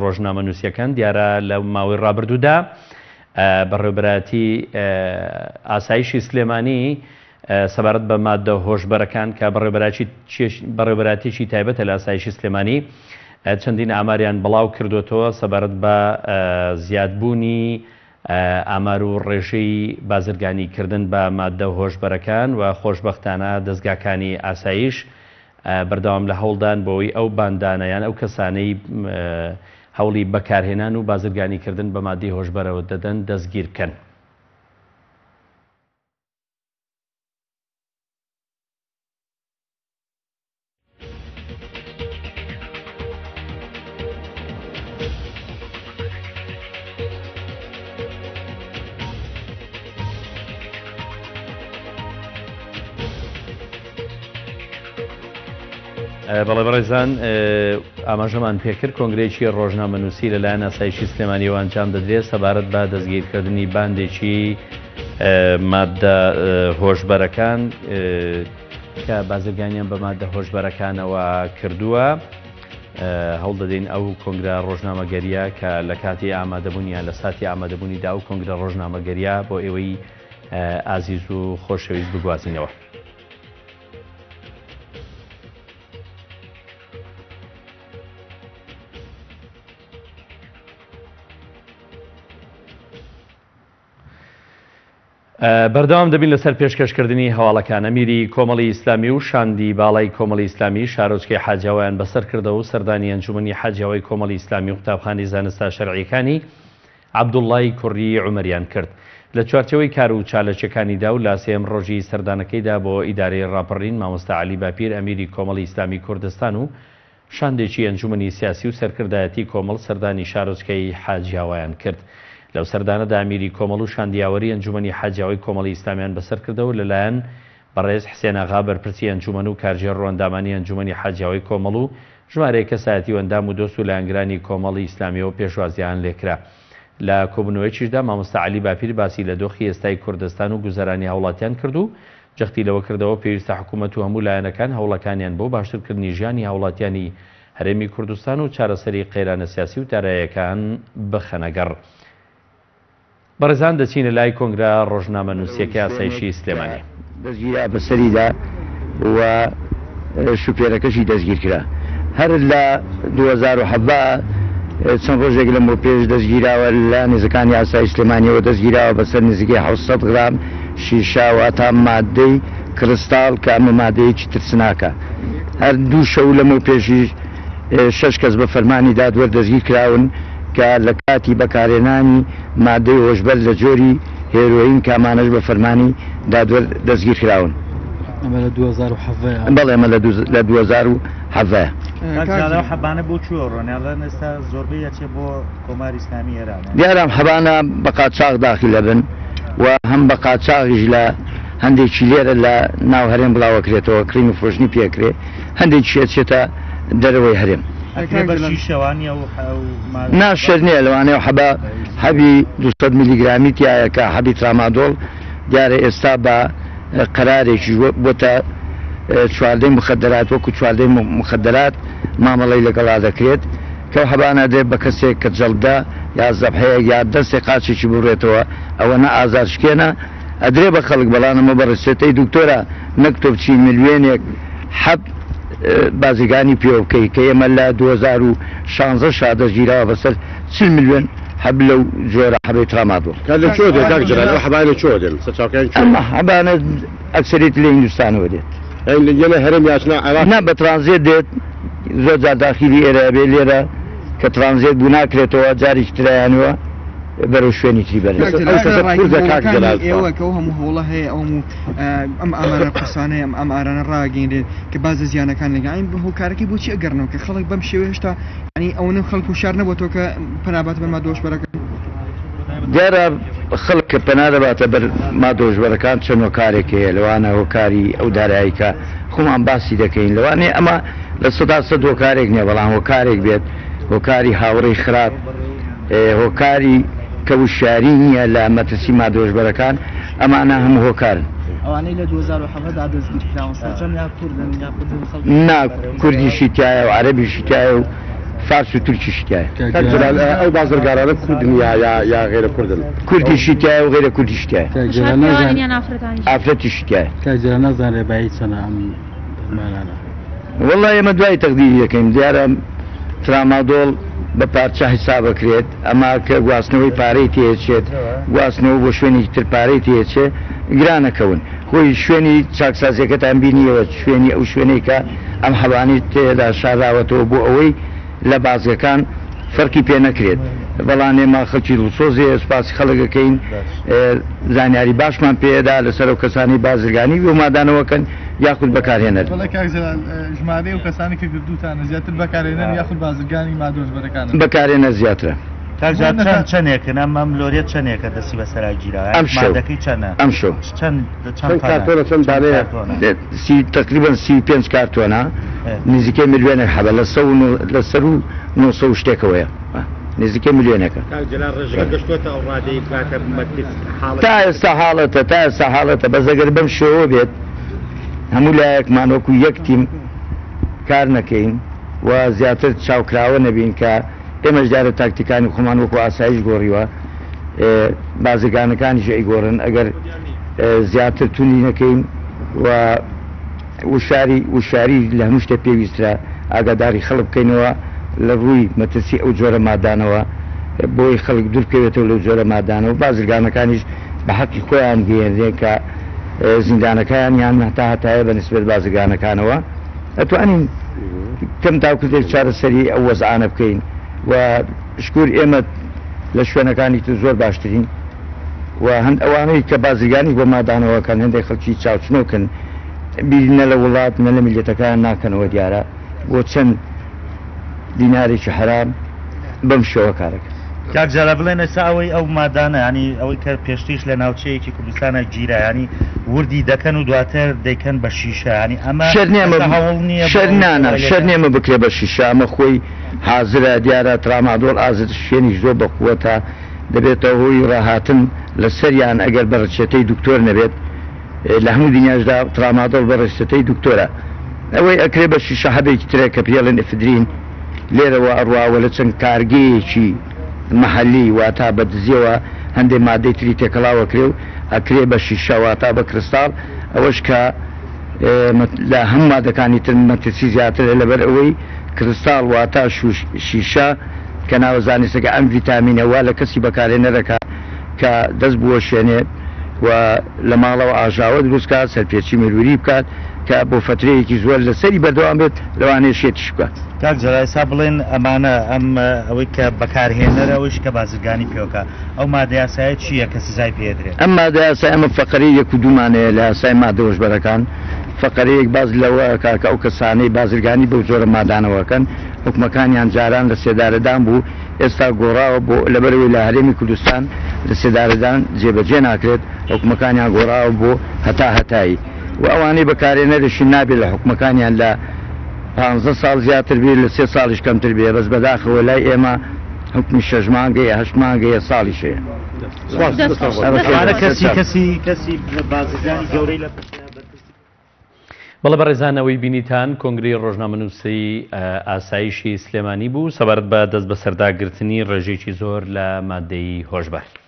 ڕۆژنامەنووسیەکان دیارە لە ماوەی ڕابردوودا بەڕێوبەرایەتی ئاسایشی سلێمانی سەبارەت بە ماددە هۆشبەرەکان کە بەڕێوبەراتێکی تایبەتە لە ئاسایشی سلێمانی چەندین ئاماریان بڵاو کردوێتەوە سەبارەت بە زیادبوونی ئامار و ڕێژەی بازرگانی کردن بە ماددە هۆشبەرەکان و خۆشبەختانە دەزگاکانی ئاسایش بەردەوام لە هەوڵدان بۆی ئەو باندانە یان ئەو کەسانەی هەوڵی بەکارهێنان و بازرگانی کردن بە ماددەی هۆشبەرەوە دەدەن دەستگیر بکەن. بەڵێ بەڕێزان ئاماژەمان پێکرد کۆنگرەیەکی ڕۆژنامەنووسی لەلایەن ئاسایشی سلێمانیەوە ئەنجام دەدرێت سەبارەت بە دەستگیرکردنی باندێکی مادە هۆشبەرەکان کە بازرگانیان بە مادە هۆشبەرەکانەوە کردووە. هەوڵ دەدەین ئەو کۆنگرە ڕۆژنامەگەریە کە لە کاتی ئامادەبوونیان لە ساتی ئامادەبوونیدا ئەو کۆنگرە ڕۆژنامەگەریە بۆ ئێوەی ئازیز و خۆشەویست بگوازینەوە. بەردەوام دەبین لەسەر پێشکەشکردنی هەواڵەکان. ئەمیری کۆمەڵی ئیسلامی و شاندی باڵای کۆمەڵی ئیسلامی شارۆچکەی حاجیاوایان بەسەر کردەوە و سەردانی ئەنجومەنی حاجیاوای کۆمەڵی ئیسلامی و قوتابخانەی زانستە شەرعیەکانی عەبدوڵڵای کوڕی عومەریان کرد. لە چوارچێوەی کار و چاالکیەکانیدا و لە سێیەم ڕۆژی سەردانەکەیدا بۆ ئیدارەی ڕاپەڕین مامۆستا عەلی باپیر ئەمیری کۆمەڵی ئیسلامی کوردستان و شاندێکی ئەنجومەنی سیاسی و سەرکردایەتی کۆمەڵ سەردانی شارۆچکەی حاجیاوایان کرد. لەو سەردانەدا ئەمیری کۆمەڵ و شاندی یاوەری ئەنجومەنی حاجیاوای کۆمەڵی ئیسلامیان بەسەر کردەوە لەلایەن بەڕێز حسێن ئاغا بەرپرسی ئەنجومەن و کارگێڕ و ئەندامانی ئەنجومەنی حاجیاوای کۆمەڵ و ژمارەیەک کەسایەتی و ئەندام و دۆست و لایەنگرانی کۆمەڵی ئیسلامیەوە پێشوازیان لێکرا. لە کۆبونەوەیەکیشدا مامۆستا عەلی باپیر باسی لە دۆخی ئێستای کوردستان و گوزەرانی هاوڵاتیان کرد و جەختی لەوە کردەوە، پێویستە حکومەت و هەموو لایەنەکان هەوڵەکانیان بۆ باشترکردنی ژیانی هاوڵاتیانی هەرێمی کوردستان و چارەسەری قەیرانە سیاسی و داراییەکان بخەنەگەڕ. بەڕێزان دەچینە لای کۆنگرە ڕۆژنامەنووسییەکەی ئاسایشی سلێمانی. دەستگیرا بەسەریدا و شوفێرەکەشی دەستگیرکرا. هەر لە 2017 چەند ڕۆژێک لەمەوپێش دەستگیراوە لەلایەن هێزەکانی ئاسایش سلێمانیەوە دەستگیراوە بەسەر نزیکەی 700 غرام شیشە واتا مادەی کڕستاڵ کە ئەمە مادەیەکی ترسناکە. هەر دوو شەو لەمەوپێشیش شەش کەس بە فەرمانی دادوەر دەستگیرکراون کە لە کاتی بەکارهێنانی مادەی هۆشبەر لە جۆری هێرۆین کە ئەمانەش بە فەرمانی دادوەر دەستگیرکراون. ئەمە لە 2017 ە؟ بەڵێ ئەمە لە 2017 ە. کاک جەلال ئەو حەبانە بۆ کوێ ئەڕۆن؟ ئەڵێن ئێستا زۆربەی ئەچێ بۆ کۆماری ئیسلامی ئێران. دیارە ئەم حەبانە بە قاچاغ داخیل ئەبن و هەم بە قاچاغیش لە هەندێکی لێرە لە ناو هەرێم بڵاوەکرێتەوە کڕین و فرۆشتنی پێ ئەکرێ هەندێکیش ئەچێتە دەرەوەی هەرێم. ئەکرێ بە شیشە وانیە ئەو مادە؟ نا شەرت نیە لەوانەیە ئەو حەبە حەبی 200 میلیگرامی تیایە کە حەبی ترامادۆڵ دیارە ئێستا بە قەرارێکیش بۆتە چواردەی مخدرات وەکو چواردەی مخدرات مامەڵەی لەگەڵا دەکرێت کە ئەو حەبانە ئەدرێت بە کەسێک کە جەڵدە یا زەبحەیەک یا دەستێک قاچێکی ببڕێتەوە ئەوەنە ئازارشکێنە ئەدرێ بە خەڵک بەڵام ئەمە بە ڕێچێتەی دکتۆرە نەک تۆ بچی ملیۆنێک حەب بازرگانی پێوە بکەی کە ئێمە لە 2016 شا دەستگیراوە بەسەر 40 ملیۆن حەب لەو جۆرە حەبەی ترامادۆڵ. کاک لە کوێوە دێن کاک جەلال ئەو حەبانە لە کوێوە دێن سەرچاوەکەیان کوێیە؟ ئەم حەبانە ئەکسەریەتی لە هیندستانەوە دێت. یانی یە لە هەرێم یا چنا عێراق؟ نا بە ترانزێت دێت زۆر جار داخیلی ئێرە ئەبێ لێرە کە ترانزێت بوو ناکرێتەوە جارێکی ترایانەوە بەرەو شوێنی تری بەرن. کاک جەلال ئەو کەسە کوردە کاک جەلال ئێوە کە ئەو هەموو هەوڵە هەیە ئەو هەموو ئەم ئامارە قورسانەیە ئەم ئامارانە ڕاگەینرێت کە باس لە زیانەکان لەگە ئاین هۆکارەکەی بۆچی ئەگەڕنەوە کە خەڵک بەم شێوەیە هێشتا یانی ئەوەنە خەڵک هۆشیار نەبۆتەوە کە پەنا باتە بەر مادە هۆشبەرەکان؟ دیارە خەڵک کە پەنا دەباتە بەر مادە هۆشبەرەکان چەند هۆکارێک هەیە لەوانە هۆکاری ئەو دارایی کە خۆمان باسی دەکەین لەوانەیە ئەمە 100% هۆکارێک نییە بەڵام هۆکارێک بێت هۆکاری هاوڕێی خراپ هۆکاری کە وشیاری نییە لە مەترسی مادە هۆشبەرەکان ئەمانە هەموو هۆکارن. ئەوانەی لە 2017 دا دەستگیرکراون سەرجەم یا کوردن یا کوردن خەڵکی نا کوردیشی تایە و عەرەبیشی تایە و. فارس و تورکیشی تیایە. کاک جەلال ئەو بازرگانانە کوردن یا یا یا غەیرە کوردن؟ کوردیشی تیایە و غەیرە کوردیشی تیایە. کاک جەلال پیاوانن نازان یان ئافرەتانیش؟ ئافرەتیشی تیایە. کاک جەلال نازانرێ بایی چەنە ئەم دەرمانانە؟ وەڵا ئێمە دوای تەقدیری دەکەین دیارە ترامادۆڵ بە پارچە حیساب ئەکرێت ئەما کە گواستنەوەی پارەی تێچێت گواستنەوە بۆ شوێنێکی تر پارەی تێچێ گرانەکەون خۆی شوێنی چاکسازیەکەتان بینیەوە شوێنی ئەو شوێنەی کە ئەم حەبانەی تێدا شاراوەتەوە بۆ ئەوەی لە بازگەکان فەرقی پێ نەکرێت بەڵام ئێمە خەڵکی دڵسۆزێ سوپاسی خەڵک ئەکەین زانیاری باشمان پێدا لەسەر ئەو کەسانەی بازرگانی بۆ مادانەوەکەن یاخود بەکارهێنەر. بەڵێ کاک جەلال ژمارەی ئەو کەسانەی کە گردووتانە زیاتر بەکارهێنەر یاخود بازرگانی مادە هۆشبەرەکانن؟ بەکارهێنەر زیاترە. کاک جەلال چەند چەنێکن ئەم ئەم لۆریە چەنێکە دەستی بەسەرا گیراوە ئەم شەو مادەکەی چەنە ئەم شەو چەند چەند چەند تەنە کارتۆنە چەند چەند دانەیە؟ کارتۆنە؟ سی تەقریبەن 35 کارتۆنە نزیکەی ملیۆنێک حەبە لە سەو لە سەروو 900 و شتێکەوەیە نزیکەی ملیۆنێکە. کاک جەلال ڕێژەکە گەشتۆتە ئەو ڕادەی بکاتە مەترسی حاڵەتی تا ئێستا حاڵەتە تا ئێستا حاڵەتە بەس ئەگەر بەم شێوە بێت هەموو لایەکمان وەکو یەک تیم کار نەکەین و زیاتر چاوکراوە نەبین کە ئێمەش دیارە تاکتیکانی خۆمان وەکو ئاسایش گۆڕیوە بازرگانەکانیش ئەیگۆڕن ئەگەر زیاتر توندی نەکەین و وشاری وشاری لە هەموو شتێ پێویسترە ئاگاداری خەڵک بکەینەوە لە ڕووی مەترسی ئەو جۆرە مادانەوە بۆی خەڵک دوور بکەوێتەوە لەو جۆرە مادانەوە بازرگانەکانیش بە حەقی خۆیان بگەیەنرێن کە زیندانەکان یان هەتا هەتایە بە نسبەت بازرگانەکانەوە ئەتوانین کەم تاوکردێک چارەسەری ئەو وەزعانە بکەین و شکور ئێمە لە شوێنەکانی تر زۆر باشترین و هەند ئەوانەی کە بازرگانی بۆ مادانەوەکەن هەندێک خەڵکی چاوچنۆکن بیر نە لە وڵات نە لە میللەتەکەیان ناکەنەوە دیارە بۆ چەند دینارێکی حەرام بەم شێوە کارەکەن. کاک جەلال بڵێن ئێستا ئەوەی ئەو مادانە یانی ئەوەی کە پێشتریش لە ناوچەیەکی کوردستانا گیرا یانی وردی دەکەن و دواتر دەیکەن بە شیشە یانی ئەمە شەر نیە ئێستا هەوڵ نییە بۆ شەر ئەوەی نا کە نا وای لێ شەر کەن؟ نیە ئەمە بکرێ بە شیشە ئەمە خۆی حازرە دیارە ترامادۆڵ ئازد شوێنیش زۆر بە قوەتە دەبێتە هۆی ڕاهاتن لە سەریان ئەگەر بە ڕچەتەی دکتۆر نەبێت لە هەموو دنیاشدا ترامادۆڵ بە ڕچەتەی دکتۆرە ئەوەی ئەکرێ بە شیشە حەبێکی ترە کە پێڵێن ئفدرین لێرەوە ئەڕوا وە لە چەند کارگەیەکی مەحەلی واتا بە دزیەوە هەندێ مادەی تری تێکەڵاو ئەکرێ و ئەکرێ بە شیشە واتا بە کریستاڵ ئەوەش کە لە هەموو مادەکانی تر مەترسی زیاترە لەبەر ئەوەی کریستاڵ واتا شیشە کە ناوە زانستەکە ئەم ڤیتامینە وا لە کەسی بەکارهێنەرەکە کە دەست بوەشێنێ و لە ماڵەوە ئاژاوە دروست کات، سەرپێچی مروری بکات کە بۆ فەترەیەکی زۆر لەسەری بەردەوام بێت لەوانەیە شێتیش بکات. کاک جەلال ئێستا بڵێن ئەمانە ئەم ئەوەی کە بەکارهێنەرە ئەوەیش کە بازرگانی پێوەکا ئەو مادە یاسایە چییە کە سزای پێ ئەدرێت؟ ئەم مادە یاسایە ئەمە فەقەرەی یەک و دوومان هەیە لە یاسای مادە هۆشبەرەکان فەقەرەیەک باس لەوە ئەکا کە ئەو کەسانەی بازرگانی بەو جۆرە مادانەوە ئەکەن حوکمەکانیان جاران لە سێدارەدان بوو ئێستا گۆڕاوە بۆ لەبەرئەوەی لە هەرێمی کوردستان لە سێدارەدان جێبەجێ ناکرێت حوکمەکانیان گۆڕاوە بۆ هەتا هەتایی و ئەوانەی بەکارهێنەرشن نابێت لە حوکمەکانیان لە پانزە ساڵ زیاتر بێت لە سێ ساڵیش کەمتر بێت بەس بەداخەوە لای ئێمە حوکمی شەش مانگەیە هەشت مانگەیە ساڵیش هەیە. سپاس دەست خۆش. ئەوانە کەسی کەسی کەسی بازرگانی گەورەی لە پشتە بەرپرسی. بەڵێ بەڕێزان ئەوەی بینیتان کۆنگرەی ڕۆژنامەنووسی ئاسایشی سلێمانی بوو سەبارەت بە دەستبەسەرداگرتنی ڕێژەیەکی زۆر لە مادەی هۆشبەر.